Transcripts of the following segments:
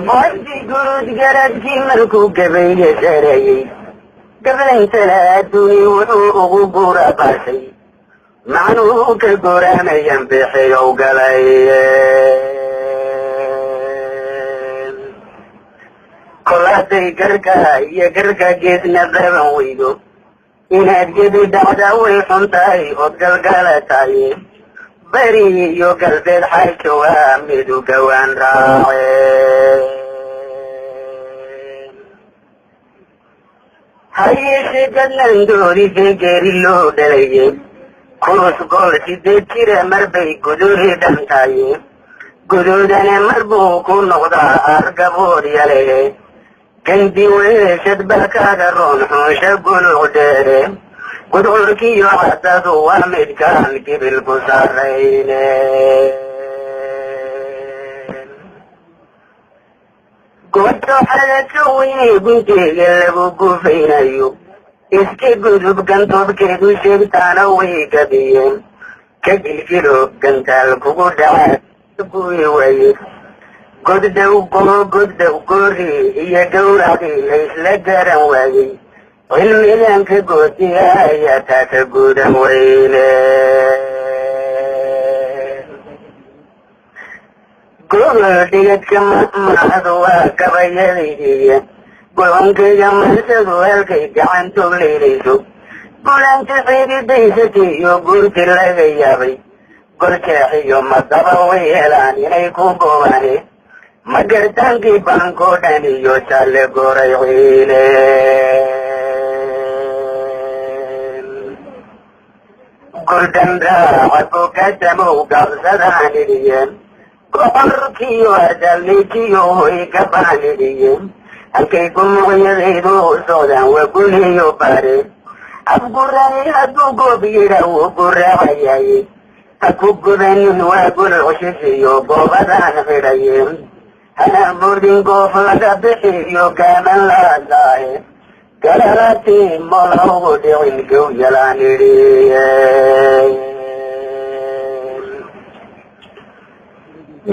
Wadi gurud garadkii markuu gabayga sarayey, gablayntana adduuni wuxuu ugu guura baasay, macnuhu ka goraamayan bixiyow galay. Kol hadday garka iyo garka geedna qaban weydo, inaad gebi dhacda way xun tahay ood galgalataye. Beri iyo galbeed xaajo waa midu gawaan raace. Hayeeshe gadlandoodise geeri loo dhalaye, kurus gool 8 jira marbay guduri dhantaye, guduudana mar buu ku noqdaa argabood yale. Gandi weeshad balkaaga roon xunsha guluc dheere, gudcurkiyo cadadu waa midkaan gibil ku sarrayne. Goobta xadadka weyne gunteega lagu gufaynayo, iska gudub gantoobkeedu sheegtaana way gabiyeen. Ka gilgilo gantaal kugu dhaca guyi waye, goddow goo goddow goori iyo gowracdii la isla garan waayey. Cilmiganka goodiya ayaa taa ka guudan weyne. Gobol dhigadka mahadu waa gabayadaydiiya, go-onkayga mansadu halkay gacantu leynayso, gulanta xididaysatiyo guurti laga yaabay. Goljeexiyo madaba way helaan inay ku goobaane, ma gartaankii baankoo dhan iyo jaalle goray ciile. Gurdan raaca bogadamow gaabsadaan idhiyeen, gocorkiyo adalnijiyo hoy gabaan idhiyeen. Halkay gumuqyadaydu socdaan waa guliyo bare. Afguraay hadduu goob yidha wuu guraacayaye, ha ku gubanin waa gulucshisiyo goobadaan xidhaye. Hana murdin goof laga bixiyo gaaman laadlaaye, galalati molawgu dhicin gow yalaan idhiye.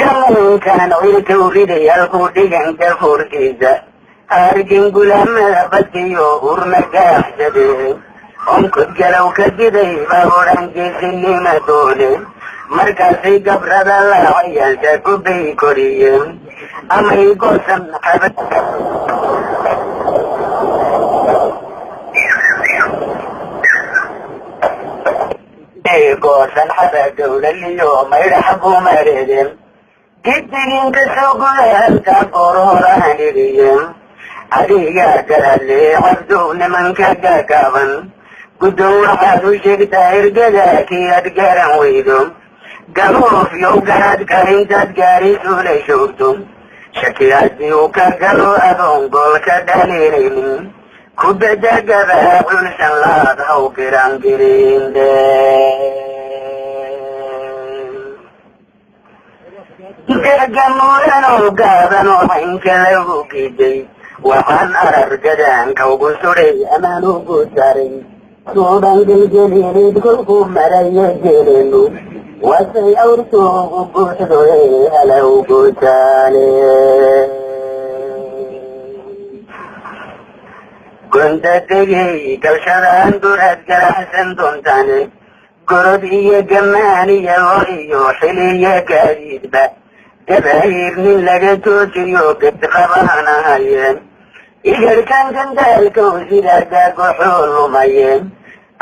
Gamuunkaan cirkow riday halkuu dhigan gafuurkiisa, argin gulamada badiyo urma gaaxsade. Onkod galow ka diday baa odhan geesinima doone, markaasay gabrada laacayaan saakubay koriyeen amay goosan xaba goosan xaba gowlaliyo maydhax gumareedeen. Gidiginka soo guda halkaa goor horahan idhiyeen. Adigaa garadlee cabdow nimanka gaagaaban, guddow waxaad u sheegtaa ergada kii aad garan weydo. Galoof yow garaadka intaad gaari suulay shoogto, shaki haddii uu ka galo adoon gool ka dhalinaynin, kubadda gabaa culshan laad haw girangirinde. Gargamuuranoo gaaban oo caynka lagu giday, waxaan arar gadaanka ugu suray amaan ugu saaray. Suuban gelgelineed kolkuu marayo gelenu, wasay awrtoogu guuxdoe halow guutaale. Gonta degey galshadaan duraad galaxsan doontaane, gorod iyo gamaan iyo lo iyo xiliyo gaadiidba, gabaayir nin laga joojiyo ged qabaanahayeen. Igarkan gandaalkow sidaa gaagoxoo lumayeen,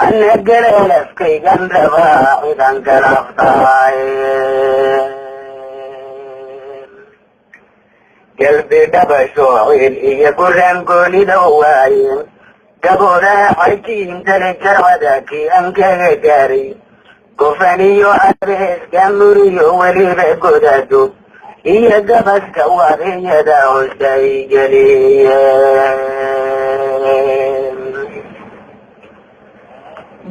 anna galeelafkaygan rabaa cidan galaftahay. Galbi dhabasho ciil iyo guraan goonida waayeen, gaboodaha xajiintale jarcada kii aan kaga gaaray. Gofaniyo abees gamuriyo weliba godaado iyo gabaska waabiyada hoostay geliyeen.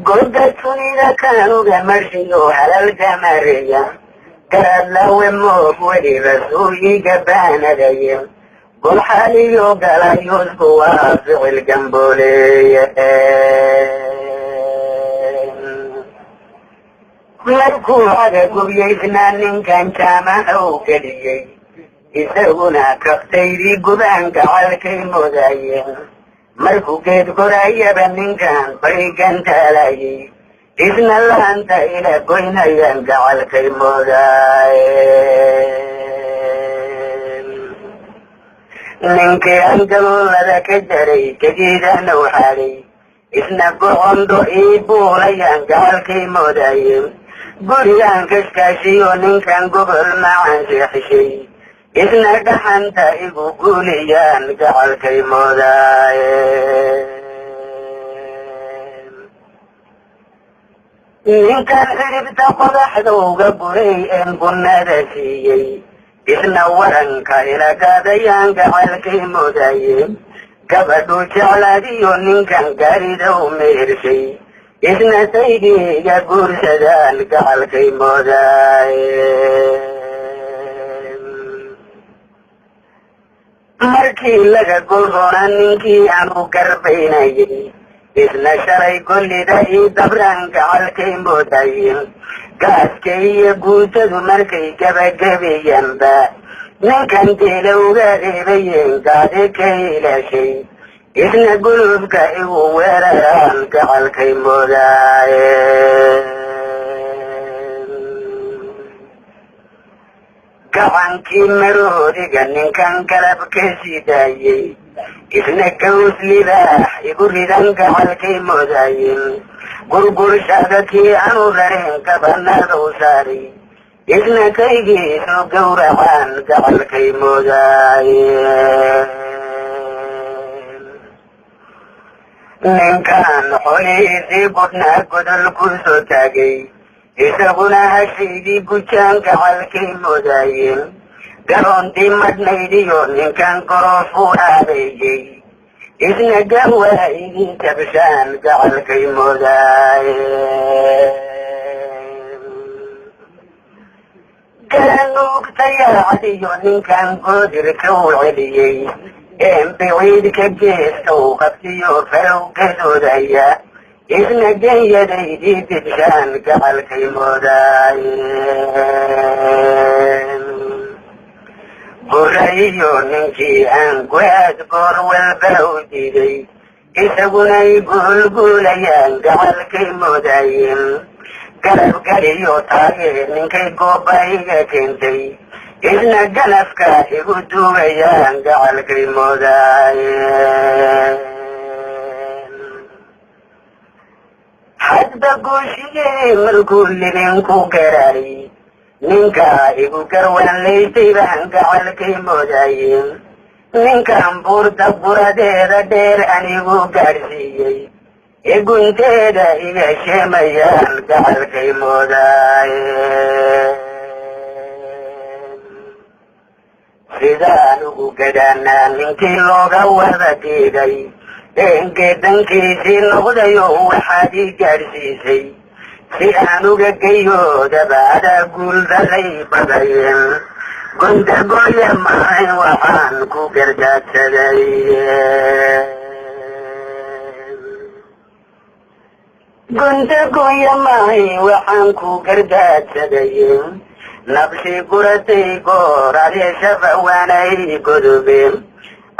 Goda tunida kaanuga marshiyo halalka mareeya, garaadlawe moog weliba suuyiga baanadaye. Golxaaliyo galayusku waa ficil gambooleeye. Markuu caga gubyaysnaa ninkan jaamaha u geliyey, Isaguna kabtaydii gubaan gacalkay moodaayeen. Markuu geed korayaba ninkan barigan taalayay, isna laanta ila goynayaan gacalkay moodaayeen. Ninkii aan galoolada ka jaray gadiidana u xaaday, isna gocondo ii buulayaan gacalkay moodaayeen. Gurigaan kashkaashiyo ninkan gobol macan seexishay, isna dhaxanta igu guuliyaan gacalkay moodaayeen. Ninkan xidhibta qodaxda uga guray een gunnada siiyey, isna waranka ila gaadayaan gacalkay moodaayeen. Gabadhuu jeclaadiyo ninkan gaarida u mehershay, isna saygiiga guursadaan gacalkay moodaayeen. Markii laga golroona ninkii aanu garbaynayay, isna shalay gollida ii dabraan gacalkay moodaayeen. Gaaska iyo guutadu markay gabagabeeyaanba ninkan geela uga reebayeen gaadi ka ilaashay, isna gulubka igu weeraraan gacalkay moodaayeen. Gacankii maroodiga ninkan galab ka sii daayey, isna gaws libaax igu ridan gacalkay moodaayeen. Gurgurshada kii aanu rareen gabanada u saaray, isna kaygiisu gowracaan gacalkay moodaayeen. Ninkan xolihiisii gudhnaa godol ku soo taagay, isaguna hashaydii gujaan gacalkay moodaayeen. Garoontii madhnaydiyo ninkan goroofu aabeeyey, isna gawaa idii tabshaan gacalkay moodaayeen. Garanuugtayaacdiyo ninkan goodirka u celiyey een biciidka geeska u qabtiyo farow gadoodaya, isna genyadaydii didshaan gacalkay moodaayeen. Gurayiyo ninkii aan guaad goor walba u diiday, isagunay guulguulayaan gacalkay moodaayeen. Garab galiyo taageer ninkay gooba iga keentay, isna ganafka igu duugayaan gacalkay moodaayeen. Hadba guushigee markuu libinku garaaray, ninkaa igu garwaan laystay baan gacalkay moodaayeen. Ninkan buurta guradeeda dheer anigu gaadhsiiyey, egunteeda iga sheemayaan gacalkay moodaayeen. Sidaan ugu gadaanaa ninkii looga wada diiday, eengeedankiisii noqdayo waxaad ii gaadhsiisay si aan uga geyoodaba adaa guuldaray badayeen. Gundagoya mahay waxaan ku gardaadsaday. Gundagoya mahay waxaan ku gardaadsaday. Nabsi guratay goor adeeshaba waanay godobeen,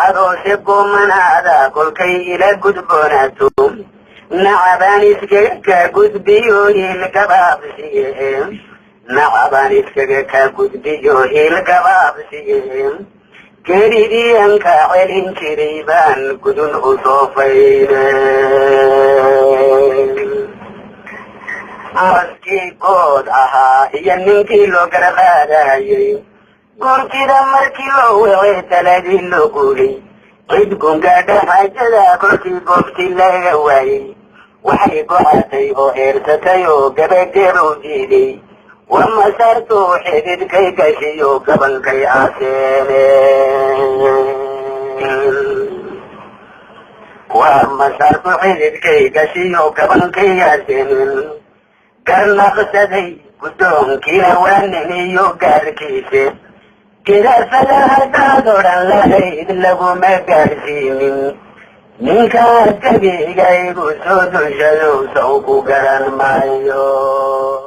adoose goomanaada kolkay ila gudboonaato, nacabaan iskaga kaa gudbiyo hiilgabaabsiye, nacabaan iskaga kaa gudbiyo hiilgabaabsiye. Geeridii kaa celin jiray baan gudun u soofayne. Maskii good ahaa iyo ninkii loo garqaadayay, gurtida markii loo wecay taladii loo guulay, cid gungaadha xaajada kolkii goobtii laga waayey, waxay gocatay oo eersatay oo gabagabow diiday. Wamasartu xididkay gashiyo gabankay aaseene, waa masartu xididkay gashiyo gabankay aaseenin. Garnaqsaday guddoonkiina waa nin iyo gaarkiise, gidaafada haddaad odhan lahayd laguma gaadhsiinin. Ninkaa gabiga igu soo dushadow saw ku garan maayo.